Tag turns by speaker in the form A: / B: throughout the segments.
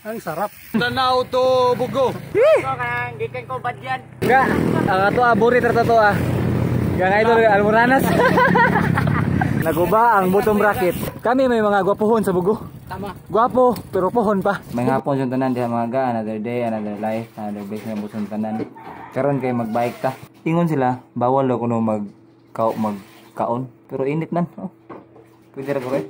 A: Ang sarap. Tanaw to Bugo.
B: Gikan ko badyan.
C: Ga, ang ato aburi tra to ah. Ga nga idol Almoranas. Naguba ang bottom bracket. Kami may mga gwapuhon sa Bugo.
B: Tama.
C: Gwapo, pero pohon pa. May hapon sa tanan diha mga ga, another day, another life, another base nga busong tanan. Karon kay magbike ta. Ingon sila, bawal daw kuno magkaon. Pero init man. Oh. Pwede ra ko eh.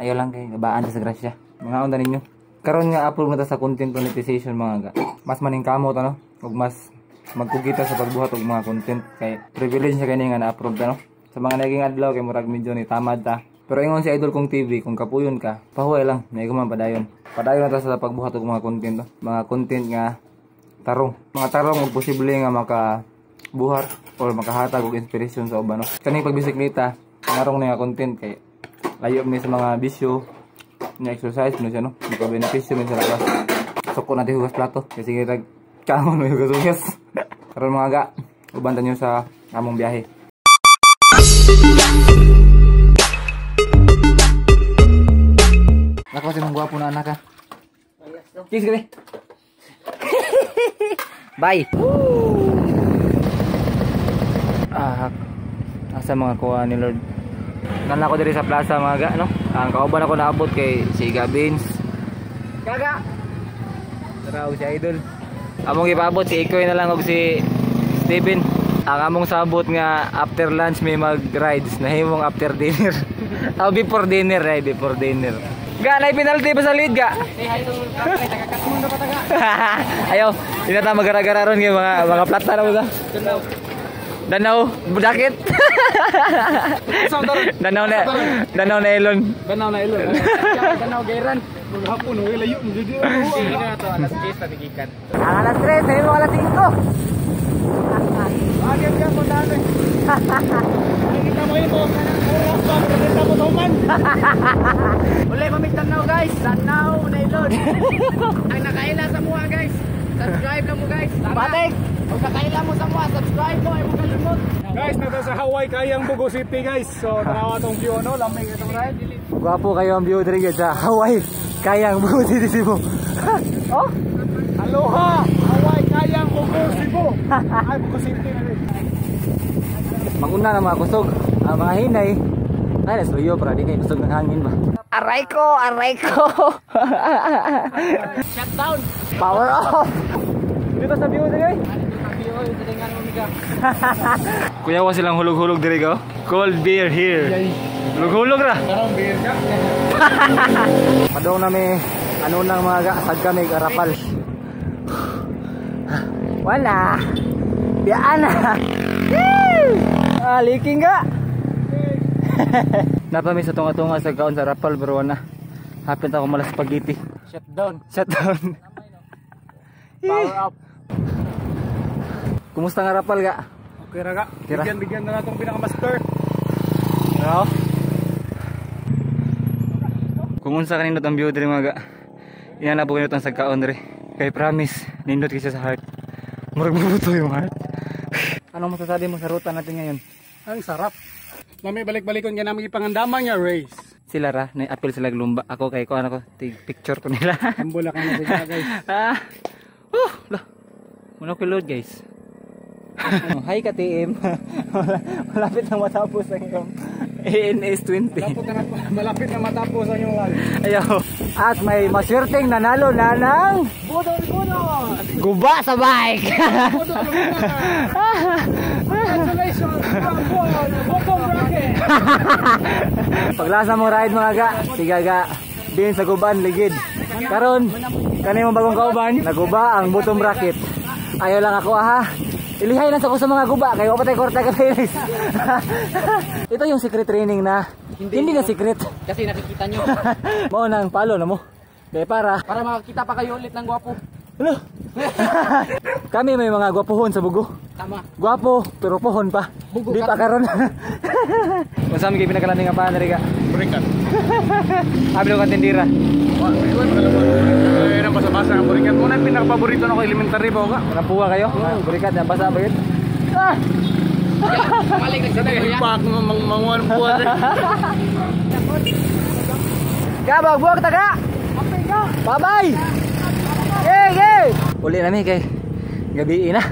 C: Ayaw lang kay gabaan sa grasya. Mga unta ninyo. Karon nga approve na ta sa content monetization mga ga. Mas maningkamot ano, ug mas magkugita sa pagbuhat og mga content kay privilege sa kani nga na-approve ta no. Sa mga naging adlaw kay murag medyo ni tamad ta. Pero ingon si idol kong TV, kung kapuyon ka, pahuway lang, naigo man padayon. Padayon na ta sa pagbuhat og mga content no. Mga content nga tarong. Mga tarong og posible nga makabuhat or makahatag og inspiration sa uban no. Kaning pagbisikleta, narong na nga content kay layo mi sa mga bisyo, na exercise no siya no. Maka-benepisyo min sa labas. Suko natin hugas plato kasi kita kaon may hugas-hugas. Karon mga ga, uban ta nyo sa among biyahe. Nako si mong gwapo na anak ha. Kiss gabi. Bye. Ah, asa mga kuha ni Lord. Nana ko diri sa plaza mga ga no. Ang kauban ako naabot kay si Gabins. Gaga. Tara og si Idol. Among ipaabot si Ikoy na lang og si Steven. Ang among sabot nga after lunch may mag-rides, nahimong after dinner. Oh, before dinner ay before dinner. Ga, nay penalty pa sa lead ga. Ayaw, di na ta magara-gara ron kay mga plata na mo ta. Danaw, budakit. Danaw na, Danaw na elon.
A: Tanaw na ilon. Tanaw gairan. Maghapon oy layo mo jud.
B: Sige na to, alas 10 na tigikan.
C: Ang alas 3, nahimo alas 5.
A: Agad ka mo dali. Nakita mo imo kanang oras ba kita mo tuman.
B: Uli mamig tanaw guys, tanaw na ilon. Ang nakaila sa mua guys. Subscribe lang mo guys. Tama.
C: Batik.
B: Kung nakaila mo sa mua, subscribe mo ay mo kalimot.
A: Guys, nata sa Hawaii Kayang Bugo City guys. So tanawa tong view no, lamig itong ride.
C: Gwapo kayo ang view diri sa Hawaii. Kayang Bugo City Cebu. Oh?
A: Aloha, Hawaii Kayang Bugo Cebu. Ay, Bugo City na rin.
C: Manguna na mga kusog. Ang mga hinay. Ay, nasuyo para di kayo kusog ng hangin ba. Aray ko, aray ko.
B: Shut down.
C: Power off. Dito sa view diri. Oy. Kuya wa silang hulog-hulog diri ko. Cold beer here. Hulog-hulog ra.
A: Karong beer ka.
C: Padong nami ano nang mga ga, sag kami arapal. Wala. Biyaan na. Ah, leaking ga. Napami sa tunga-tunga sa kaon sa rapal pero wala. Hapit ako mala spaghetti.
B: Shut down.
C: Shut down.
B: Power up.
C: Kumusta nga rapal ga?
A: Okay ra ga.
C: Kira.
A: Bigyan-bigyan na natong pinaka-master.
C: No? Kung unsa kanindot ang view diri mga ga. Ina na po kanindot ang sagkaon diri. Kay promise, nindot kay siya sa heart. Murag mabuto yung heart. Anong masasabi mo sa ruta natin ngayon?
A: Ang sarap. Mami balik-balikon nga namin ipangandaman nga race.
C: Sila ra, na-appeal sila glumba. Ako kay ko ano ko, tig picture ko nila.
A: Ambula ka na sila guys.
C: Ah. Lah. Muna ko load guys. Hi ka TM. Malapit na matapos ang iyong ANS 20.
A: Malapit na matapos ang iyong live.
C: Ayaw. At may maswerteng nanalo na ng
A: Budol budol.
C: guba sa bike.
A: Budol budol. Congratulations. Bottom bracket.
C: Paglasa mo ride mga ga, siga ga. Din sa guban ligid. Karon, kani mo bagong kauban, naguba ang bottom bracket. Ayaw lang ako aha. Ilihay lang sa ko sa mga guba kay wa pa tay kwarta ka Felix. Ito yung secret training na hindi na secret.
B: Kasi nakikita nyo.
C: Mao nang palo na mo. Kay para
B: Para makakita pa kayo ulit ng gwapo.
C: Ano? Kami may mga gwapuhon sa Bugo.
B: Tama.
C: Gwapo, pero pohon pa.
B: Bugo
C: Di
B: ka.
C: pa karon. Unsa mi kay pinakalaming nga paan diri ka?
A: Burikat.
C: Abi ka tindira.
A: Ay, nang basa-basa ang burikat. Muna yung pinaka-paborito na ko elementary ba ka?
C: Rampuwa kayo? Oh. Burikat, ang basa ba yun? Ah!
B: Balik nagsabi ko yan.
A: Ipak mo mang manguan buwan.
C: Gabag, buwag taga! Bye-bye! Yay, yay! Uli nami kay gabi na.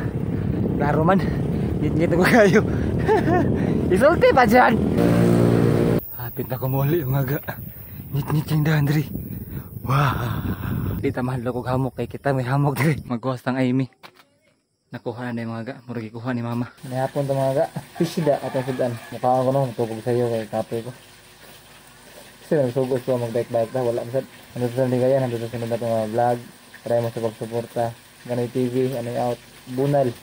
C: Klaro man. Ngit-ngit na ko kayo. Isulti pa dyan! Hapit na kumuli mga ga. Ngit-ngit yung daan diri. Wow! Di ta mahal kog hamok kay kita may hamok diri. Magkuha tang Amy. Nakuha na yung mga ga. Murag ikuha ni mama. Nihapon ta mga ga. Fish da atong sudan. Mukha ko no. Tugog sa'yo kay kape ko. Kasi nagsugod ko mag-bike-bike ta. Wala masad. Ano sa ligayan. Hanggang sa sunod na itong mga vlog. Try mo sa pagsuporta. Ganoy TV. Anoy out. Bunal.